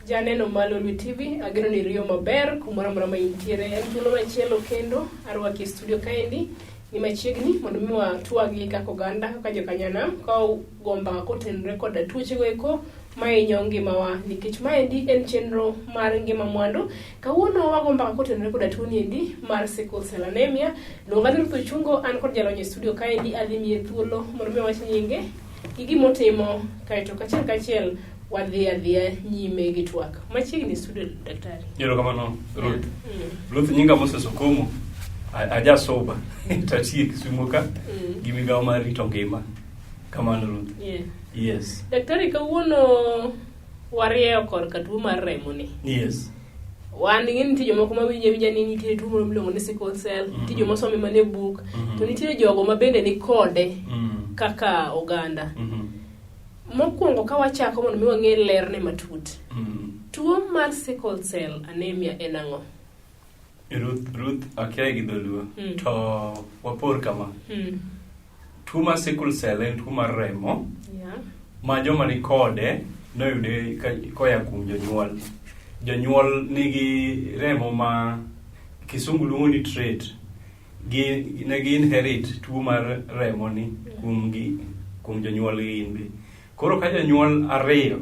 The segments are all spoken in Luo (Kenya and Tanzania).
Janeno mar Lolwe TV, ageno ni riyo maber kumoro amora ma intiere. En thuolo machielo kendo arwaki e studio kaendi ni machiegni mondo mi watwagi kaka oganda kaka jokanyanam ka go mbaka kotenore koda tuochego eko mahinyo ngimawa nikech maendi en chenro mar ngima mwandu. Kawuono wago mbaka kotenore koda tuoni endi mar sickle cell anemia. Luonga ni Ruth Ochungo, an kod jalony e studio kaendi adhi miye thuolo mondo mi awach nyinge gi gimotimo kaeto kachiel kachiel wadhi adhiya nyime gi twak. Machiegni studio daktari. Erokamano Ruth. Ruth nyinga Moses Okomo. Aja soba. Tatiye Kisumo ka gi migawo mar rito ngima. Kamano Ruth. Yeah. Yes. Daktari kawuono warieyo korka tuo mar remo ni. Yes. Wan ing'e nitie jomoko ma winjo awinja ni nitie tuo moro miluongo ni sickle cell, nitie joma some mana e buk, to nitie jogo ma bende ni kode kaka oganda. Mokwongo ka wachako mondo mi wang'e lerne matut. Tuo mar sickle cell anemia en ang'o? Ruth, akia gi dholuo. To wapor kama. Tuo mar sickle cell en tuo mar remo ma joma ni kode noyude koya kuom jonyuol. Jonyuol nigi remo ma kisungu luongo ni trait. Gi ne gi inherit tuo mar remo ni kuom gi kuom jonyuol gi gin be. Koro ka jonyuol ariyo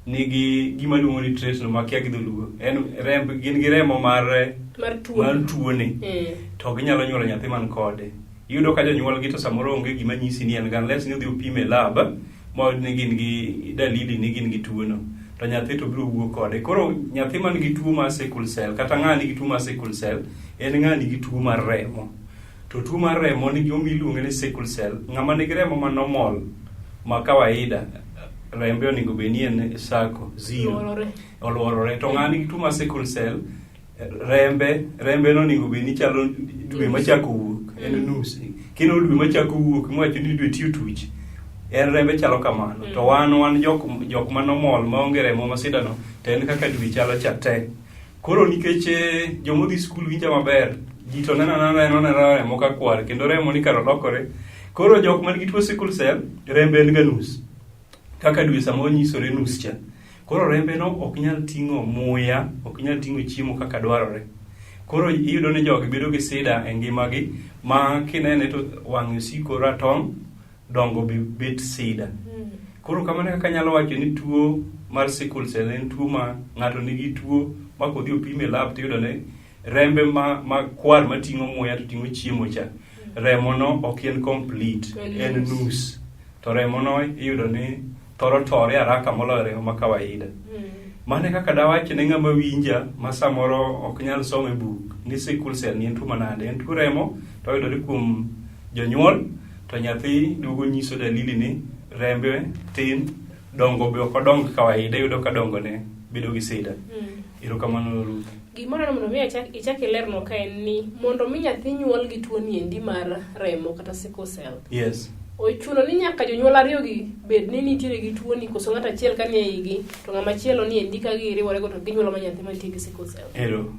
nigi gima luongo ni trait no makia gi dholuo, en remb gin gi remo mar Mar tuo. mar tuo ni to ginyalo nyuolo nyathi man kode. Iyudo ka jonyuol gi to samoro onge gima nyisi ni en ga unless ni odhi opime e lab ma oyud ni gin gi dalili ni gin gi tuo no to nyathi to biro wuok kode. Koro nyathi man gi tuo mar sickle cell kata ng'a nigi tuo mar sickle cell en ng'a nigi tuo mar remo. To tuo mar remo nigi omiyo iluonge ni sickle cell. Ng'ama nigi remo ma normal ma kawaida rembe onego bed ni en sako zero Oluorore. oluorore to ng'a nigi tuo mar sickle cell rembe no onego bed ni chalo dwe machako wuok en nus kineno dwe machako wuok miwacho ni dwe tiyo tuch en rembe chalo kamano to wan jok ma normal maonge remo masida no to en kaka dwe chalo cha te. Koro nikech jomodhi skul winja maber, ji to neno anena neno anena remo ka kwar kendo remo ni kar olokore. Koro jok man gi tuo sickle cell rembe en ga nus kaka dwe sama onyisore nus cha. Koro rembe no ok nyal ting'o muya, ok nyal ting'o chiemo kaka dwarore. Koro iyudo ni jogi bedo gi sida e ngimagi ma kinene to wang'e osiko ratong', dongo be bet sida. Koro kamano e kaka anyalo wacho ni tuo mar sickle cell en tuo ma ng'ato nigi tuo ma kodhi opime e lab tiyudo ni rembe ma kwar mating'o muya to ting'o chiemo cha remo no ok en complete, En en nus. nus. To remo no iyudo ni thoro tore haraka moloyo remo ma kawaida. Mano e kaka dawach ne ng'ama winja ma samoro ok nyal somo e buk ni sickle cell ni en tuo manade. En tuo remo to oyudore kuom jonyuol to nyathi duogo nyiso dalili ni rembe tin, dongo be ok odong kawaida, iyudo ka dongo ne bedo gi sida. Erokamano Ruth. Gimoro mondo mi ichak ilerno ka en ni mondo mi nyathi nyuol gi tuo ni endi mar remo kata sickle cell. Yes. Ochuno ni nyaka jonyuol ariyo gi bed ni nitiere gi tuo ni koso ng'ato achiel ka ni e igi to ng'ama chielo ni endi ka giriwore go to ginyuolo ma nyathi mantie gi sickle cell. Ero.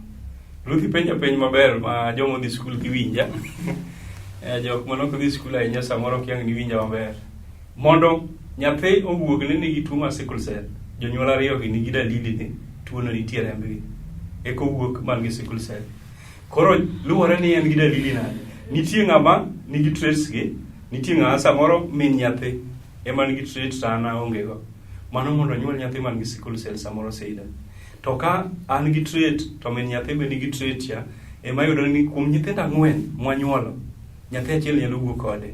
Ruth ipenjo penj maber ma joma odhi skul giwinja. Jok manok odhi skul ahinya samoro ok yang' niwinja maber. Mondo nyathi owuog ni nigi tuo mar sickle cell, jonyuol ariyo gi nigi dalili ni tuono nitie e rembgi. Eka owuok man gi sickle cell. Koro luwore ni en gi dalili nade. Nitie ng'ama nigi traits gi, nitie ng'ama samoro min nyathi ema nigi traits to an aonge go. Mano mondo onyuol nyathi man gi sickle cell samoro sida. To ka an gi trait to min nyathi be nigi trait cha, ema iyudo ni kuom nyithindo ang'wen mwanyuolo, nyathi achiel nyalo wuok kode.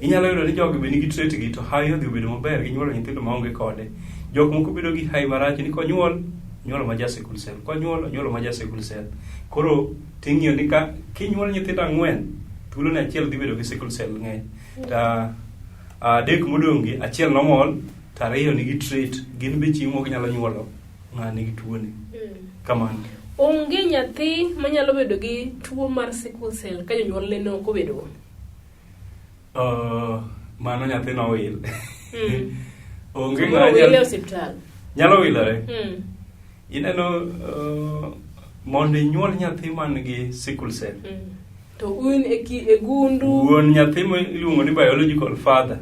Inyalo yudo ni jogi be nigi trait gi to hawi odhi obedo maber ginyuolo nyithindo maonge kode. Jok moko bedo gi hawi marach ni konyuol, onyuolo ma ja sickle cell, konyuol, onyuolo ma ja sickle cell. Koro ting'iyo ni ka kinyuolo nyithindo ang'wen, thuolo ni achiel dhi bedo gi sickle cell ng'eny. Ta adek modong' gi achiel normal, to ariyo nigi trait, gin be chieng' moro ginyalo nyuolo ng'a nigi tuoni. Kamano. Onge nyathi manyalo bedo gi tuo mar sickle cell ka jonyuolne ne ok obedo go. Mano nyathi nowil. Onge Samoro ng'a owile e nyalo, osiptal. nyalo wilore. Ineno mondo inyuol nyathi man gi sickle cell. To un e, ki, e gundu. Wuon nyathi ma iluongo ni biological father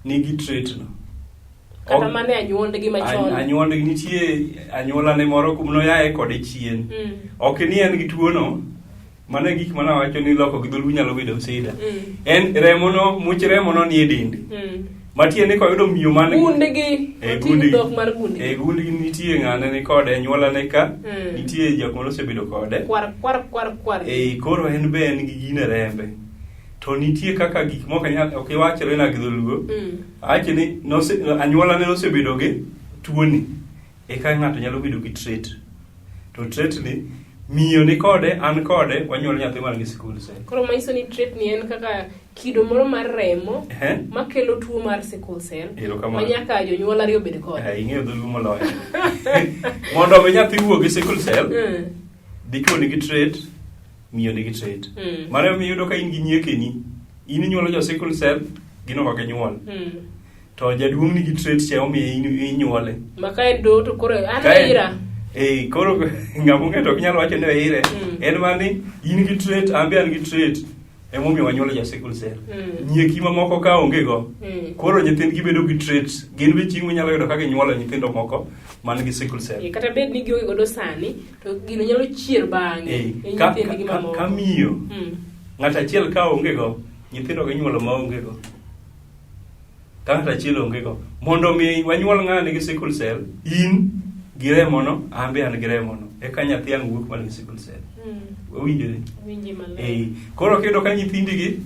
nigi trait no. Kata Ok- mana e anyuondgi machon. Anyuondgi nitie anyuolane moro kuma noyae kode chien. Ok ni en gi tuono, mano e gik mane awacho ni loko gi dholuo nyalo bedo sida. En remono, much remono nie dende. Matiende ni koyudo miyo man Gundgi. Eh, Oting' gundgi. dhok mar gundgi. Eh, gundgi nitie ng'ane ni kode, anyuolane ka, nitie jok mane osebedo kode. Kwar kwar kwar kwar. Eh, koro en be en gi gino e rembe. To nitie kaka gik moko nyal ok iwachre na gi dholuo. Awacho ni anyuolane nosebedo gi tuoni. Eka ng'ato nyalo bedo gi trait. To trait ni miyo ni kode, an kode, wanyuolo nyathi man gi sickle cell. Koro manyiso ni trait ni en kaka kido moro mar remo Ehe. makelo tuo mar sickle cell Erokamano. ma nyaka jonyuol ariyo bed kode. Ing'eyo dholuo moloyo. Mondo mi nyathi wuog gi sickle cell, dichuo nigi trait, miyo nigi trait. Mano emomiyo iyudo ka in gi nyiekeni, in inyuolo jo sickle cell, gin ok ginyuol. To jaduong' nigi trait cha omiyo in inyuole. Ma ka en do to koro an Ka en- ira. Eh, koro ng'ama ong'eyo to ok nyal wacho ni oire. En mana ni in gi trait, an be an gi trait. Emomiyo wanyuolo ja sickle cell. Nyieki mamoko ka onge go. Koro nyithindgi bedo gi traits. Gin be chieng' minyalo yudo ka ginyuolo nyithindo moko man gi sickle cell. Kata bed ni gionge godo sani, to gino nyalo chier bang'e e nyithindgi mamoko. Ka miyo, ng'at achiel ka onge go, nyithindo ginyuolo ma onge go. Ka ng'at achiel onge go. Mondo mi wanyuol ng'ani gi sickle cell, in gi remono, an be an gi remono. Eka nyathi ang' wuok man gi sickle cell. Wawinjore? Winji maler. Koro kiyudo ka nyithindigi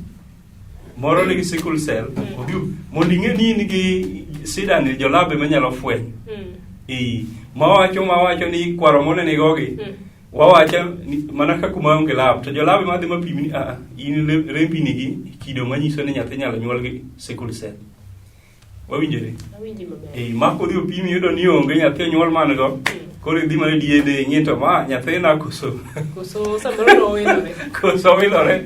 moro nigi sickle cell, odhi mondo ing'e ni in gi sida ni jolab ema nyalo fwenyo. Mawacho ni kwaro mone nigogi. Wawacho ni mana ka kuma onge lab to jolab ema dhi mapim ni a in rembi nigi kido manyiso ni nyathi nyalo nyuol gi sickle cell. Wawinjore? Awinji maber. Ma kodhi opimi yudo ni onge nyathi onyuol man go. Koro idhi mana DNA ing'i to ma nyathina koso Koso samoro nowilore. koso wilore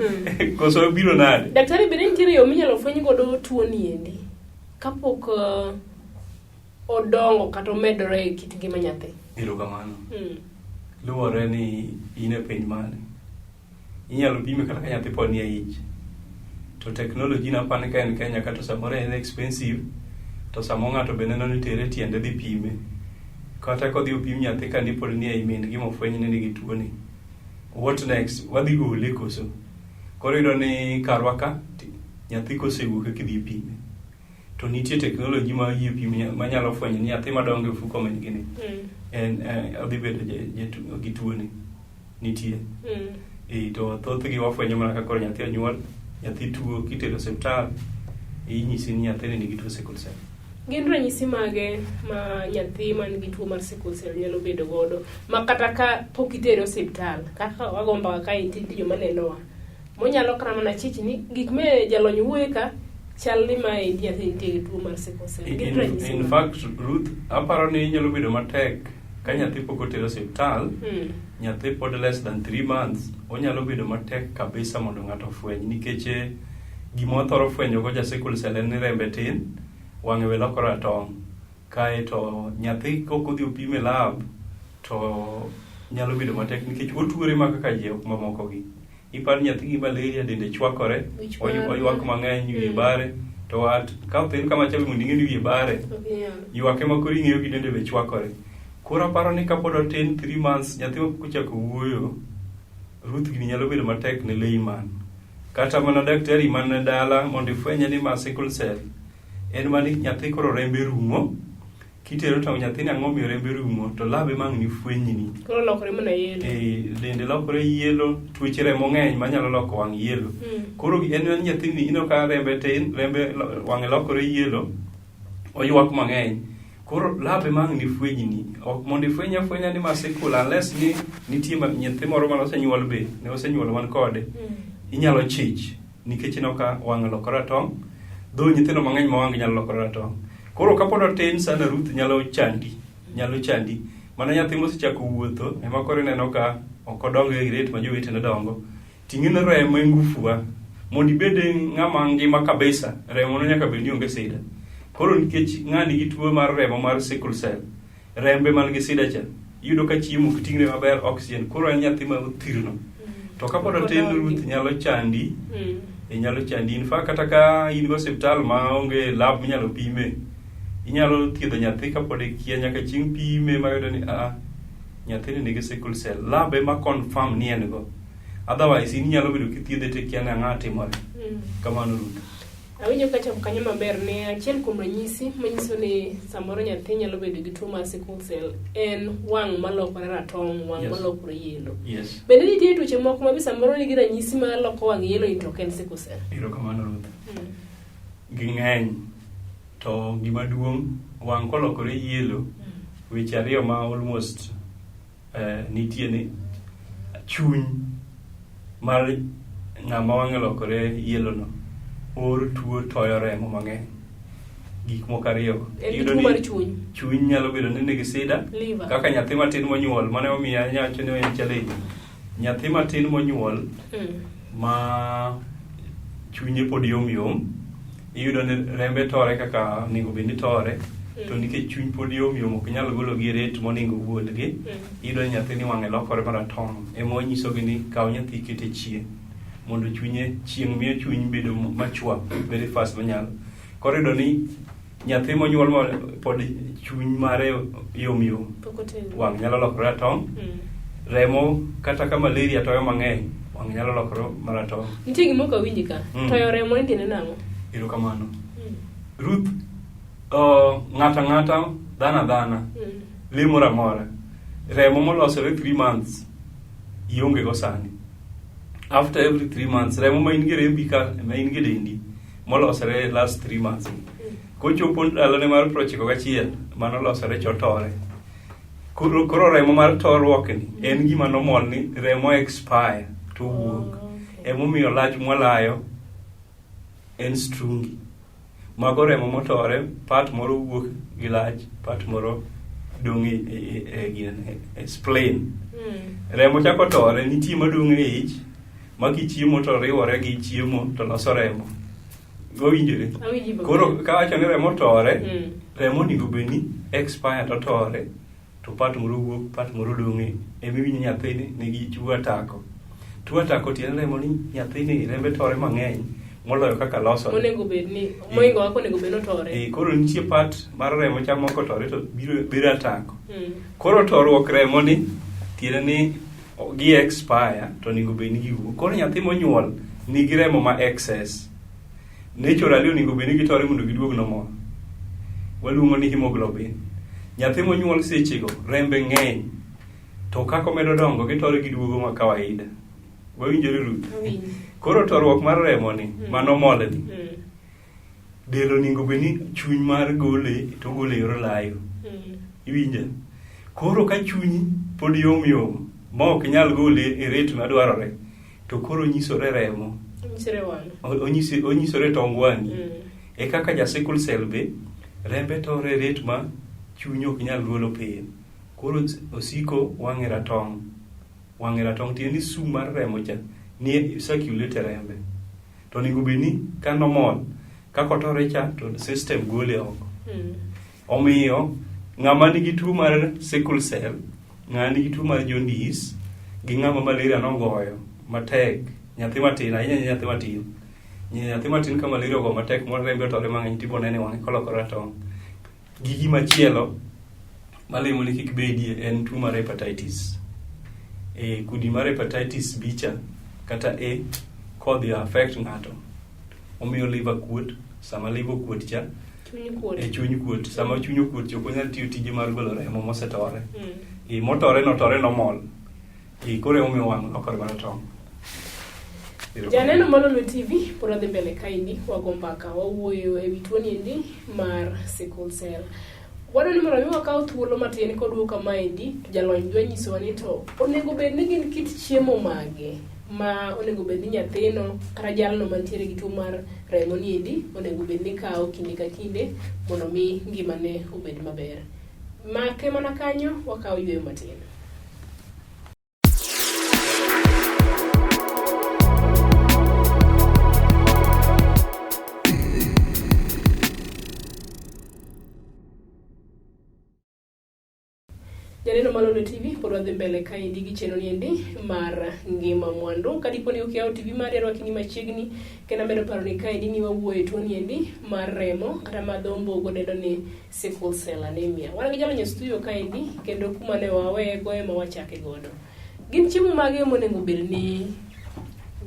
koso biro nade. Daktari bende nitiere yo minyalo fweny godo tuo ni endi kapok odongo kata omedore e kit ngima nyathi. Erokamano. Luwore ni in e piny mane. Inyalo pime kata ka nyathi pod ni e ich. To teknoloji napani ka en Kenya kata samoro en expensive to samo ng'ato be neno ni tere tiende dhi pime. Kata kodhi opim nyathi ka ni pod ni ei min gi mofweny ni nigi tuo ni. What next? Wadhi gole koso? Koro iyudo ni karwa ka nyathi kosewuok eka idhi pime. To nitie teknoloji ma oyie pimo manyalo fwenyo ni nyathi madongo e ofuko min gi ni en odhi bedo gi tuo ni. Nitie. To thothgi wafwenyo mana ka koro nyathi onyuol, nyathi tuo kitero osiptal, inyisi ni nyathini nigi tuo sickle cell. Gin ranyisi mage ma nyathi man gi tuo mar sickle cell nyalo bedo godo ma kata ka pok itere osiptal kaka wago mbaka ka nitie joma nenowa monyalo kata mana chich ni gik ma jalony wuoye ka chal ni ma endi nyathi nitie gi tuo mar sickle cell. Gin ranyisi In mage? fact, Ruth, aparo ni nyalo bedo matek ka nyathi pok oter osiptal, nyathi pod less than 3 months, onyalo bedo matek kabisa mondo ng'ato ofweny nikech gima wathoro fwenyo go ja sickle cell en ni rembe tin, wang'e be lokore ratong'. Kae to nyathi kok odhi opim e lab to nyalo bedo matek nikech otuore ma kaka ji ok mamoko gi. Iparo nyathi gi malaria dende chwakore, Wich bare. oywak mang'eny, wiye bare. To at ka othin kama chal mondo ing'e ni wiye bare. Ok inyal. Ywak ema koro ing'eyo gi dende be chwakore. Koro aparo ni kapod otin 3 months nyathi ma pok ochako wuoyo, Ruth gini nyalo bedo matek ne layman. Kata mana daktari man dala mondo ifwenye ni ma sickle cell. En mana ni nyathi koro rembe rumo, kitero to nyathini ang'o miyo rembe rumo to lab ema ang' ni fwenyni. Koro lokore mana yelo. Dende lokore yelo, tuoche remo ng'eny manyalo loko wang' yelo. Koro en mana nyathini ineno ka rembe tin, rembe wang'e lokore yelo, oywak mang'eny. Koro lab ema ang' ni fwenyni. Ok mondo ifweny afwenya ni ma sickle unless ni nitie nyathi moro mane osenyuol be, ne osenyuol man kode. Inyalo chich nikech ineno ka wang'e lokore ratong'. Dho nyithindo mang'eny ma wang'gi nyalo lokore ratong'. Koro kapod otin sana Ruth nyalo chandi, nyalo chandi. Mana nyathi mosechako wuotho ema koro ineno ka ok odong e rate ma jowetene dongo. Ting'e ni remo e ngufuwa. Mondo ibed ng'ama ngima kabisa, remo no nyaka bed ni onge sida. Koro nikech ng'ani gi tuo mar remo mar sickle cell, rembe man gi sida cha, iyudo ka chiemo ok ting're maber oxygen, koro en nyathi ma othirno. To kapod otin Ruth nyalo chandi, inyalo chandi. In fact kata ka in go osiptal ma onge lab minyalo pime, Inyalo thiedho nyathi kapod ikia nyaka chieng' pime mayudo ni a nyathini nigi sickle cell. Lab ema confirm ni en go. Otherwise in inyalo bedo kithiedhe to ikia ni ang'o timore. Kamano Ruth. Awinjo ka chopo kanyo maber ne achiel kuom ranyisi manyiso ni samoro nyathi nyalo bedo gi tuo mar sickle cell en wang' malokore ratong', wang' Yes. malokore yellow. Yes. Bende nitie tuoche moko ma be samoro nigi ranyisi maloko wang' yellow to ok en sickle cell. Erokamano Ruth. Ging'eny to gima duong' wang' kolokore yellow weche ariyo ma almost nitie ni chuny mar ng'ama wang'e olokore yellow no or tuo toyo remo mang'eny gik moko ariyo go. En gi Iyudo tuo ni mar chuny. chuny nyalo bedo ni nigi sida Liver. kaka nyathi matin monyuol mane omiyo anyawacho ni en challenge nyathi matin monyuol ma chunye pod yom yom iyudo ni rembe tore kaka onego bed ni tore to nikech chuny pod yom yom ok nyal golo gi e rate monego ogolgi iyudo ni nyathini wang'e lokore maratong' ema wanyisogi ni kaw nyathi iket e chieng' mondo chunye chieng' miyo chuny bedo machwa very fast manyalo koro iyudo ni nyathi monyuol ma pod chuny mare yom yom Pok otegno. wang' nyalo lokore ratong' remo kata ka malaria toyo mang'eny wang' nyalo lokore maratong' Nitie gima ok awinji ka. Toyo remo ni tiende nang'o? Erokamano. Ruth, ng'ato ang'ata, dhano adhana, lee moro amora, remo molosore 3 months ionge go sani. After every 3 months, remo ma in go e rembi ka, ma in go e dendi, molosore last 3 months. Kochopo ndalone mar 91, manolosore cha otore. Koro remo mar torruok ni en gima normal ni remo expire to wuok. Oh, okay. Emomiyo lach mwalayo en strungi. Mago remo motore, part moro wuok gi lach, part moro dong' e spleen. Remo chako tore, nitie madong' e ich, ma kichiemo to riwore gi chiemo to loso remo. Wawinjore? Awinji maber. Koro kawacho ni remo tore, remo onego bed ni expire to tore, to part moro wuok, part moro dong' e emiwinjo nyathini nigi tuo atako. Tuo atako tiende remo ni nyathini rembe tore mang'eny moloyo kaka losore. Monego bed ni moingo kaka onego bed ni otore. Koro nitie part mar remo cha moko tore to biro bedo atako. Koro toruok remo ni tiende ni gi expire to onego bed ni giwuok. Koro nyathi monyuol nigi remo ma excess. Naturally onego bed ni gitore mondo giduog normal. Waluongo ni hemoglobin. Nyathi monyuol sechego rembe ng'eny. To kaka omedo dongo gitore giduogo ma kawaida. Wawinjore Ruth? Awinji. Koro toruok mar remo ni ma normal ni del onego bed ni chuny mar gole to ogole e yor layo. Iwinja? Koro ka chunyi pod yom yom ma ok nyal gole e rate madwarore to koro onyisore remo. Onyisore wang'. Onyisore tong wang'i. E kaka ja sickle cell be rembe tore e rate ma chuny ok nyal golo piyo. Koro osiko wang'e ratong'. Wang'e ratong' tiende ni sum mar remo cha ni circulate e rembe. To onego bed ni ka normal kaka otore cha to system gole oko. Omiyo ng'ama nigi tuo mar sickle cell, ng'ama nigi tuo mar jaundice gi ng'ama malaria nogoyo matek, nyathi matin ahinya nyathi matin. Nyathi matin ka malaria ogoyo matek ma rembe otore mang'eny tibo nene wang'e kolokore ratong'. Gi gimachielo malemo ni kik bedie en tuo mar hepatitis. Kudni mar hepatitis B cha kata A kodhi affect ng'ato omiyo liver kuot, sama liver okuot cha Chuny kuot. e chuny kuot. Sama chuny okuot cha ok onyal tiyo tije mar golo remo mosetore. Motore no tore nomol. Koro emomiyo wang' lokore maratong'. Janeno mar Lolwe TV pod wadhi mbele kaendi wago mbaka wawuoyo e wi tuoni endi mar sickle cell. Wadwa ni mondo mi wakaw thuolo matin koduogo kamaendi to jalony dwa nyisowa ni to onego bed ni gin kit chiemo mage ma onego bed ni nyathino kata jalno mantiere gi tuo mar remo ni endi onego bed ni kawo kinde ka kinde mondo mi ngimane obed maber. Make mana kanyo wakawo yueyo matin. Janeno chenro mar Lolwe TV pod wadhi mbele kaendi gi chenro niendi mar ngima mwandu. Ka dipo ni ok iyawo TV mari arwaki ni machiegni kendo amedo paro ni kaendi ni wawuoyo e tuo niendi mar remo kata ma dho mbogo dendo ni sickle cell anemia. Wan gi jalony e studio kaendi kendo kuma ne waweye go ema wachake godo. Gin chiemo mage monego bed ni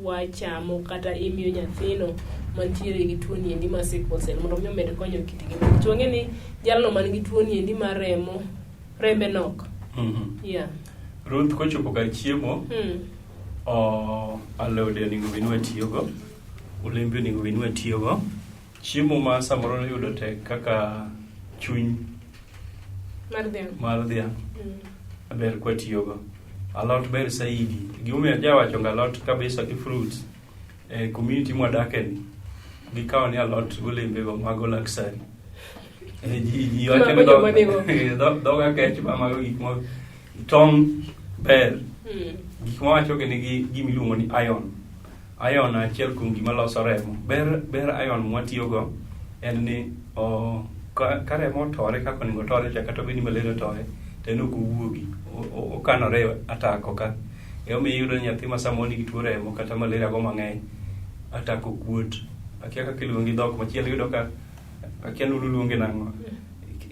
wachamo kata imiyo nyathino mantiere gi tuo niendi mar sickle cell mondo mi omed konyo kit ngima. Nikech wang'e ni jalno man gi tuo niendi mar remo rembe nok. Yeah. Ruth kochopo kar chiemo, alode onego bed ni watiyogo, olembe onego bed ni watiyogo. Chiemo ma samoro yudo tek kaka chuny Mar dhiang'. mar dhiang' ber kwatiyogo. Alot ber saidi. Gimomiyo ajawacho ga alot kabisa gi fruits e community mwadake ni gikawo ni alot golembe go mago luxury. Ji wacho ni Mago joma nigo. Dhoga kech ma mago gik ma tong' ber. Gik mawacho gi nigi gima iluongo ni iron. Iron achiel kuom gima loso remo. Ber iron mwatiyogo en ni ka remo otore kaka onego otore cha kata obed ni malaria otore to en ok owuogi. Okanore e atako ka. Emomiyo iyudo ni nyathi ma samoro nigi tuo remo kata malaria go mang'eny atako kuot. Akia kaka iluonge gi dhok machielo iyudo ka akia ni uluonge nang'o.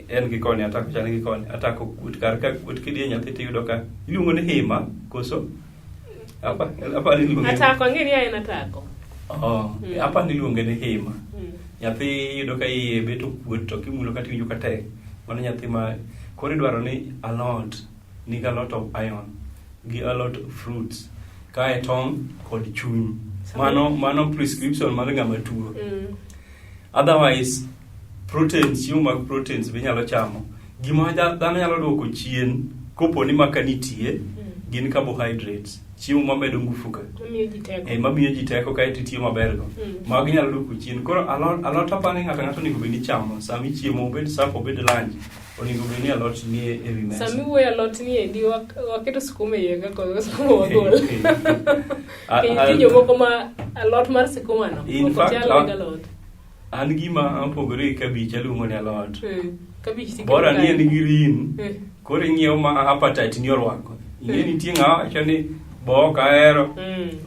En gi koni atako chal gi koni atako kuot kar ka kuot kidie nyathi tiyudo ka iluongo ni hima koso apa ni iluonge Atako ang'e ni en atako. Oh, apa ni iluonge ni hima. Nyathi iyudo ka iye bet okuot to kimulo kata iwinjo ka tek. Mano nyathi ma koro idwaro ni alot nigi a lot of iron gi a lot of fruits kae tong' kod chuny. Mano prescription mar ng'ama tuo. Otherwise proteins, chiemo mag proteins be inyalo chamo. Gima dhano nyalo duoko chien kopo ni maka nitie gin carbohydrates, chiemo mamedo ngufu ka. Mamiyo ji teko. Mamiyo ji teko kaeto itiyo maber go. Magi nyalo duoko chien. Koro alot apani ng'ato ang'ato onego bed ni chamo. Sama ichiemo obed supper obed lunch, onego bed ni alot nie e wi mesa. Sama iwuoyo alot ni endi waketo sukuma e iye ka koro sukuma wagol. Nikech nitie jomoko ma alot mar sukuma no In ok fact, chal gi alot. An gima opogore gi kabich aluongo ni alot. Kabich tiketo Bora ni kae. en green. Koro ing'iewo ma appetite ni orwako. Ing'e nitie ng'ama wacho ni bo ok ahero,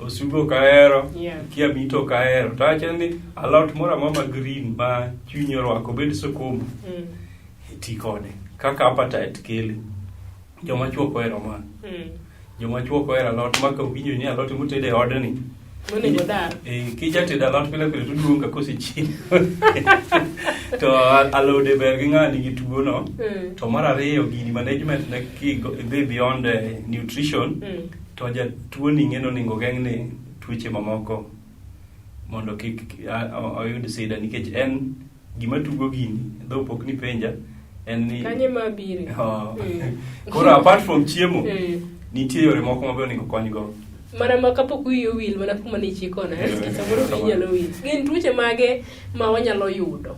osugo ok ahero, kia mito ok ahero. To awacho ni alot moro amora ma green ma chunyi orwako obed sukuma, ti kode. Kaka appetite kele. Joma chuo ok ohero ma. Joma chuo ok ohero alot ma ka owinjo ni alot moted e odni. Monego dar. Kijatedo alot pile pile to oduong' ka kosechiemo. To alode ber gi ng'a nigi tuo no. To mar ariyo gini management ne kidhi beyond nutrition to jatuo ni ing'e ni onego geng'ne tuoche mamoko mondo kik oyud sida nikech en gima tugo gini dho pok ni penja en ni Kanye ma bire. Oh. Koro apart from chiemo nitie yore moko mabe onego konygo. Mana ma kapok wiyi owil mana kuma ne ichikona, samoro wiyi nyalo wil. Gin tuoche mage ma wanyalo yudo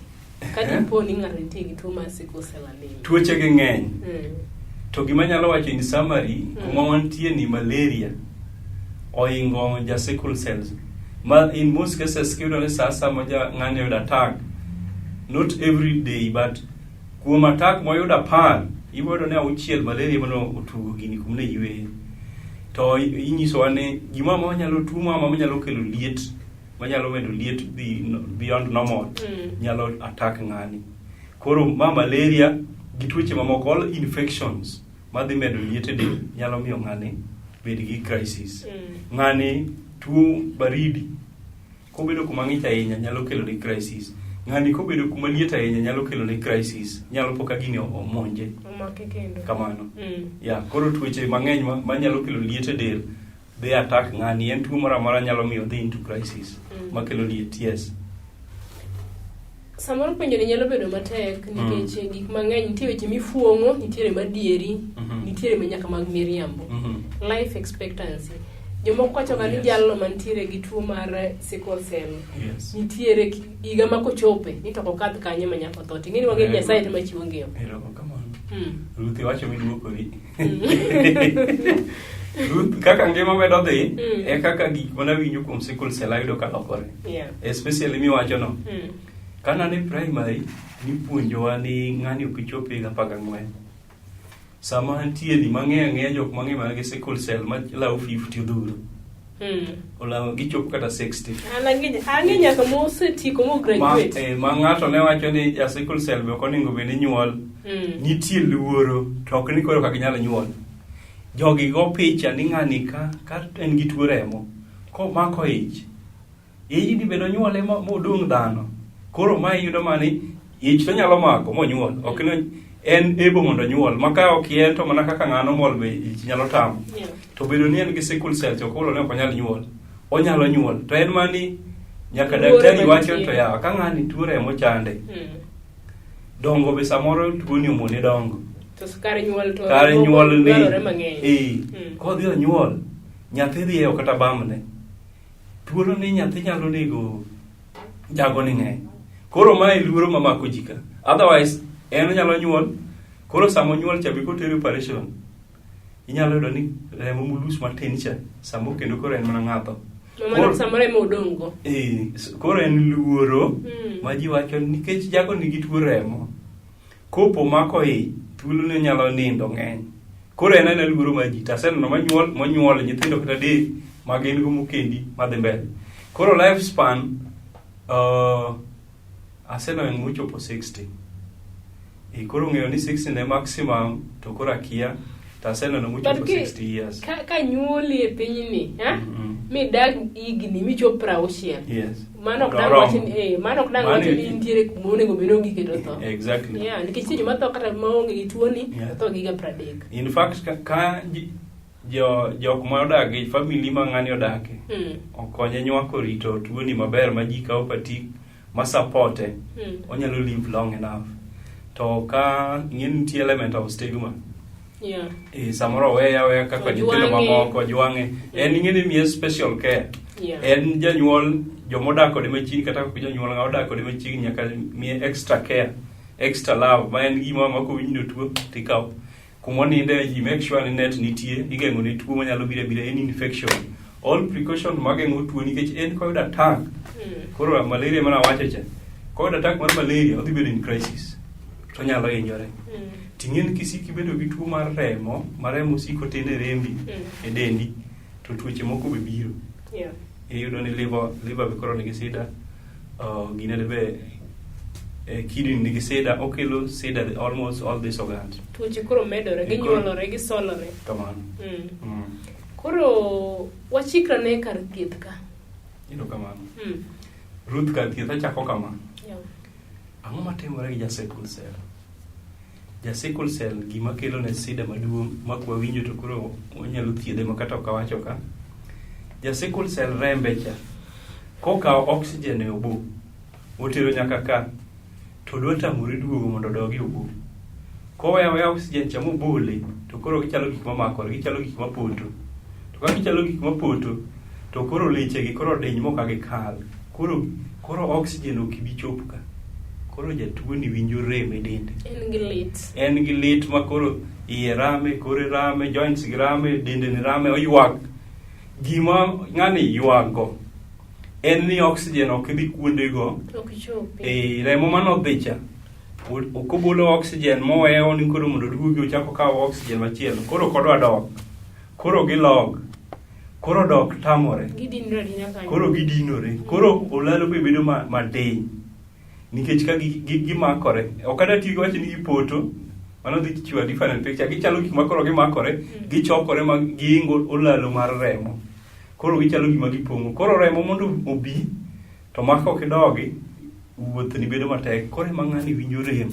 ka dipo ni ng'ato nitie gi tuo mar sickle cell anemia? Tuoche gi ng'eny. To gima anyalo wacho in summary, kuma wantie ni malaria oingo ja sickle cells. Ma in most cases kiyudo ni sa asaya ma ng'ani oyudo attack, not every day but kuom attack moyudo 10, ibiro yudo ni 6 malaria mane otugo gini kuma ne yweye. To inyisowa ni gimoro amora manyalo tuo moro amora manyalo kelo liet, manyalo medo liet dhi beyond normal, nyalo attack ng'ani. Koro ma malaria gi tuoche mamoko, all infections madhi medo liet e del nyalo miyo ng'ani bed gi crisis. Ng'ani tuo baridi kobedo kuma ng'ich ahinya nyalo kelo ne crisis. Ng'ani kobedo kuma liet ahinya nyalo kelo ne crisis. Nyalo po ka gini omonje. Omake kendo. Kamano. Ya, koro tuoche mang'eny manyalo kelo liet e del dhi attack ng'ani. En tuo moro amora nyalo miyo odhi into crisis makelo liet, yes. Samoro penjo ni nyalo bedo matek nikech gik mang'eny nitie weche mifuong'o, nitiere madieri, nitiere ma nyaka mag miriambo. Life expectancy. Jomoko wacho ga ni jalno mantiere gi tuo mar sickle cell nitiere higa ma kochope ni to ok okadh kanyo ma nyaka otho. Ting'e ni wang'eyo Nyasaye ema chiwo ngima. Erokamano. Ruth iwacho miduokori. Ruth kaka ngima medo dhi e kaka gik mana winjo kuom sickle cell ayudo ka lokore. Especially miwacho no. Kana ne primary nipuonjowa ni ng'ani ok ichop higa 14. Sama antie ni mang'eyo ang'eya jok mang'eyo mana gi sickle cell ma lawo 50 odhuro. Olawo gichopo kata 60. An ang'e nyaka mosetieko mo Ma, graduate. ma ng'ato ne wacho ni ja sickle cell be ok onego bed ni nyuol. Nitie luoro to ok ni koro ka ginyal nyuol. Jogi go picha ni ng'ani ka en gi tuo remo komako ich ijni bende onyuole modong' dhano. Koro mae iyudo mani ich to nyalo mako monyuol. Ok ni en able mondo onyuol. Ma ka ok en to mana kaka ng'ano mol be ich nyalo tamo. To bedo ni en gi sickle cell to koro ne ok onyal nyuol. Onyalo nyuol. To en mani nyaka Luoro daktari wacho mantie. to yawa ka ng'ani tuo remo chande. Dongo be samoro tuoni omone dongo. To kar nyuol to Kar nyuol ni dwarore mang'eny. Kodhi onyuol nyathi dhi ewo kata bamne. Thuolo ni nyathi nyalo nego jago ni ng'eny. Koro mae luoro mamako ji ka. Otherwise en onyalo nyuol koro sama onyuol cha be kotere operation inyalo yudo ni remo molus matin cha samo kendo koro en mana ng'atho. Ma mano samoro ema odong' go. Koro en luoro ma ji wacho nikech jago nigi tuo remo kopo mako ich thuolo ne nyalo nindo ng'eny. Koro en aena luoro mar ji to aseneno manyuol monyuol nyithindo kata adek ma gin go mokendi madhi mbele. Koro life span aseneno mochopo 60. Koro ng'eyo ni 60 ne maximum to koro akia to aseneno mochopo But ki- 60 years. Ka nyuoli e pinyni, ha? Midag higni michop 60. Yes. Mano ok dang' Oromo. wach ni mano ok dang' Mano wach ni nitiere kuma onego bed ni ogike to tho. Exactly. Yeah, nikech nitie joma tho kata maonge gi tuoni, Yeah. to tho gi higa 30. In fact, ka jok ma odak gi family ma ng'ani odake okonye nywako rito tuoni maber ma ji kawo patik ma supporte onyalo live long enough. To ka ing'e ni nitie element of stigma. Samoro oweye aweya kaka nyithindo Ojwang'e. mamoko ojwang'e. En ing'e ni imiye special care. En janyuol jomodak kode machiegni kata ok janyuol ng'a odak kode machiegni nyaka miye extra care, extra love ma en gima ma kowinj ni otuo tikawo. Kuma oninde ji make sure ni net nitie, igeng'o ne tuo manyalo biro abira any infection. All precaution mageng'o tuo nikech en koyudo attack. Koro malaria mana wacho cha. Koyudo attack mar malaria odhi bedo in crisis. To onyalo hinyore. Ting'e ni kisiko ibedo gi tuo mar remo, ma remo osiko tin e rembi, e dendi, to tuoche moko be biro. Iyudo ni liver be koro nigi sida, ginene be kidney nigi sida, okelo sida almost all these organs. Tuoche koro medore, ginyuolore, gisolore. Kamano. Koro wachikra ne kar thieth ka. Iyudo kamano. Ruth, kar thieth achako kama. Ang'o matimore gi ja sickle cell? Ja sickle cell gima kelo ne sida maduong' ma kwa winjo to koro onyalo thiedhe ma kata ok awacho ka. Ja sickle cell rembe cha kokawo oxygen e obo otero nyaka ka to dwa tamore duogo mondo odog e obo. Koweyo aweya oxygen cha mobole to koro gichalo gik mamakore, gichalo gik mapoto. To ka gichalo gik mapoto to koro leche gi koro diny moka gikal. Koro oxygen ok bi chopo ka. Koro jatuo ni winjo rem e dende. En gi lit. En gi lit ma koro iye rame, kore rame, joints gi rame, dende ni rame, oywak. Gima ng'ani ywago en ni oxygen ok dhi kuondego. Ok chopi. Remo manodhi cha ok obolo oxygen moweyo ni koro mondo oduogi ochak okaw oxygen machielo. Koro ok odwa dok. Koro gilog. Koro dok tamore. Gidinore adina kanyo. Koro gidinore. Koro olalo be bedo madiny. Nikech ka gimakore. Ok adwa tiyo gi wach ni gipoto. Mano dhi chiwo a different picture. Gichalo gik ma koro gimakore, gichokore ma giingo olalo mar remo. Koro gichalo gima gipong'o. Koro remo mondo obi, to ma ka ok idogi, wuoth ni bedo matek. Koro ema ng'ani winjo rem.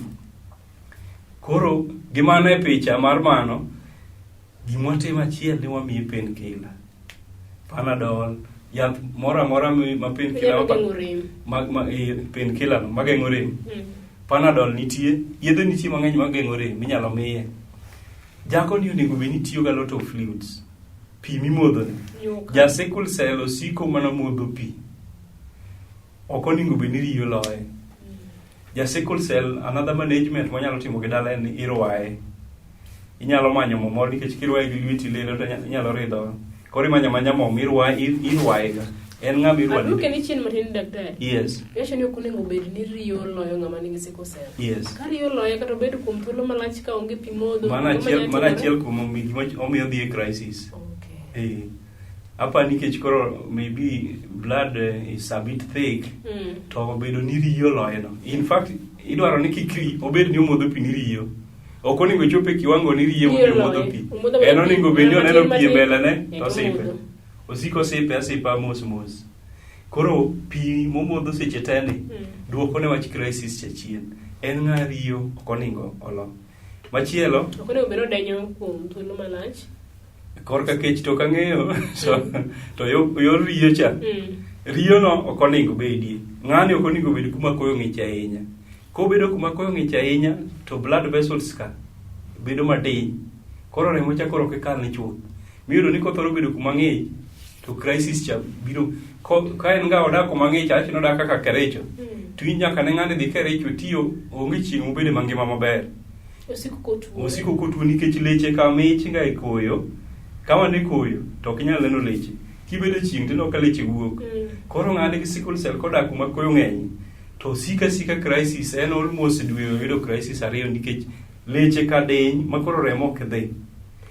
Koro gimano e picha mar mano, gima watimo achiel ni wamiye painkiller. Panadol, yath moro amora ma painkiller Onyalo geng'o rem. Painkiller no mageng'o rem. Panadol nitie, yedhe nitie mang'eny mageng'o rem minyalo miye. Jako ni onego bed ni tiyo ga lot of fluids. Pi mimodho ni. Nyuka. Ja sickle cell osiko mana modho pi. Ok onego bed ni riyo loye. Ja sickle cell another management mwanyalo timo gi dala en ni irwaye. Inyalo manyo mo moro nikech kirwaye gi lweti lilo to inyalo ridho. Koro imanyo amanya mo mirwaye irwaye ga. En ng'ama irwani. Aduoke ni chien matin daktari. Yes. Iwacho ni ok onego bed ni riyo loyo ng'ama nigi sickle cell. Yes. Ka riyo loye kata obedo kuom thuolo malach ka onge pi modho. Mano ang'o achiel manyalo mano timore? achiel kuom gima omiyo odhi e crisis. Okay. Eh. Apa nikech koro maybe blood is a bit thick to obedo ni riyo loye no. In fact, idwaro ni kik obed ni omodho pi ni riyo. Ok onego ochop e kiwango ni riyo Riyo mondo omodho loye. pi. Omodho En mana pi, onego bed ni mana oneno matin pi e matin. mbelene Eh, to osipe. omodho. Osiko osipe asipa mos mos. Koro pi momodho seche te ni duoko ne wach crisis cha chien. En ng'a riyo ok oningo olo. Machielo Ok onego bed ni odenyo kuom thuolo malach. korka kech to ok ang'eyo so, to yor riyo cha riyo no ok oningo bedie. Ng'ani ok oningo bed kuma koyo ng'ich ahinya. Kobedo kuma koyo ng'ich ahinya to blood vessels ka bedo madiny. Koro remo cha koro ok kal ni chuth. Miyudo ni kothoro bedo kuma ng'ich to crisis cha biro ka en ga odak kuma ng'ich awach ni odak kaka Kericho. To in nyaka ne ng'ani dhi Kericho tiyo onge chieng' mobede mangima maber. Osiko kotuo. Osiko kotuo nikech leche ka mich ga e koyo. Kama ne koyo to ok inyal neno leche. Kibedo chieng' tineno ka leche wuok. Koro ng'ani gi sickle cell kodak kuma koyo ng'eny to sika sika crisis en almost dwe oyudo crisis ariyo nikech leche ka diny ma koro remo ok dhi.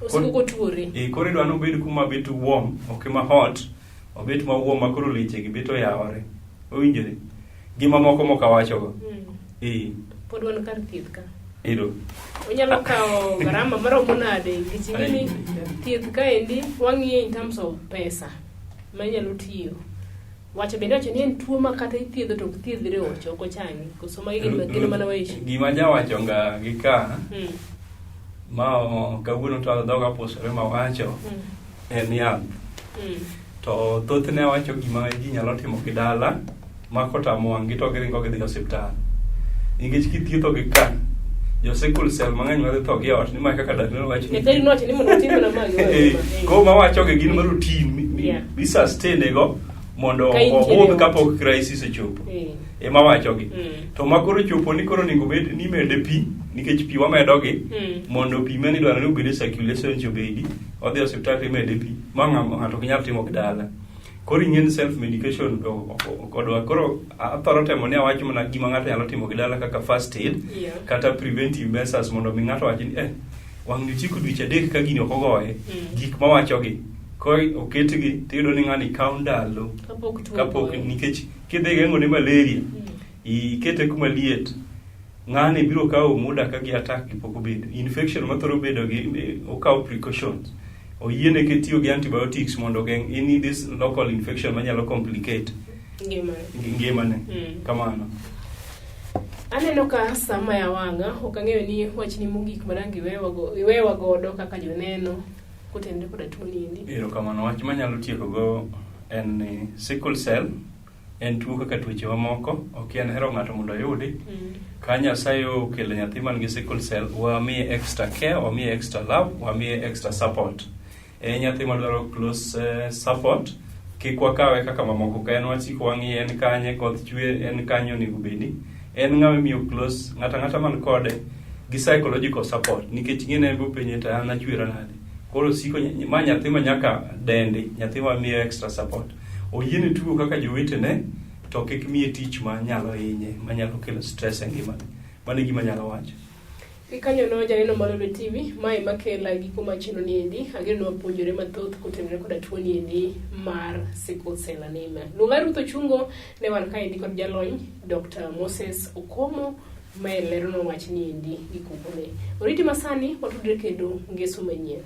Osiko kotuore. Eh, koro idwa ni obed kuma bet warm, ok ma hot, obet ma warm ma koro leche gi bet oyawore. Owinjore? Gi mamoko mok awachogo. Eh, Pod wan kar thieth ka. ero. Onyalo kawo garama maromo nade nikech ing'e ni thieth kaendi wang'iye in terms of pesa ma inyalo tiyo. Wacho bende wacho ni en tuo ma kata ithiedho to ok thiedhre ocho ok ochangi. Koso magi gin mana weche. Gima jawacho nga gi ka ma kawuono to dhoga pusore mawacho en yath. To thothne awacho gima ji nyalo timo gi dala ma kotamo wang'gi to giringo gidhi e osiptal. Nikech kithietho gi ka, jo sickle cell mang'eny madhi tho gi e ot ni ma kaka daktari nowacho ni Daktari nowacho ni mondo utim mana ma gi Eh, ma. koro mawacho gi gin ma routine Yeah. mi sustain go mondo Ka intiere obudh ot. kapok crisis ochopo. Ema wachogi. To ma koro chopo ni koro onego bed ni imede pi nikech pi wamedogi mondo pi mane idwaro ni obed e circulation cha obedi odhi e osiptal to imede pi ma ng'ato ok nyal timo gi dala. Koro ing'e ni self medication to ok odwa. Koro athoro temo ni awach mana gima ng'ato nyalo timo gi dala kaka first aid kata preventive measures mondo mi ng'ato wach ni eh wang' ni ochiko dweche adek ka gini ok ogoye. Gik mawachogi ko oketgi tiyudo ni ng'ani kawo ndalo Kapok tuo kapok ogoye. nikech kidhi geng'o ne malaria ikete kuma liet ng'ani biro kawo muda ka gi attack gi pok obedo infection mathoro bedo gi okawo precautions oyiene ke tiyo gi antibiotics mondo ogeng' any this local infection manyalo complicate Ngimane. ngimane kamano. Aneno ka sama ya wang'a ok ang'eyo ni wachni mogik ma dang' iwewa godo kaka joneno kotenore koda tuo ni endi. Erokamano. Wach manyalo tieko go en ni sickle cell en tuo kaka tuoche mamoko, ok en hero ng'ato mondo oyudi. Ka Nyasaye okelo nyathi man gi sickle cell, wamiye extra care, wamiye extra love, wamiye extra support. En nyathi madwaro close support, kik wakawe kaka mamoko ka en wasiko wang'iye en kanye, koth chwe en kanye onego obedi. En ng'ama imiyo close, ng'ato ang'ata man kode gi psychological support nikech ing'e ni en be openje to an achwera nade. Koro siko ma nyathi ma nyaka dendi, nyathi ma miyo extra support. Oyiene tugo kaka jowetene to kik miye tich ma nyalo hinye, ma nyalo kelo stress e ngimane. Mano e gima anyalo wacho. Gikanyono janeno mar Lolwe TV, mae ema kela giko mar chenro ni endi. Ageno ni wapuonjore mathoth kotenore koda tuo ni endi mar sickle cell anemia. Luonga Ruth Ochungo, ne wan kaendi kod jalony Dr. Moses Okomo ma leronwa wach ni endi gi kumbone. Oriti masani, watudre kendo ngeso manyien.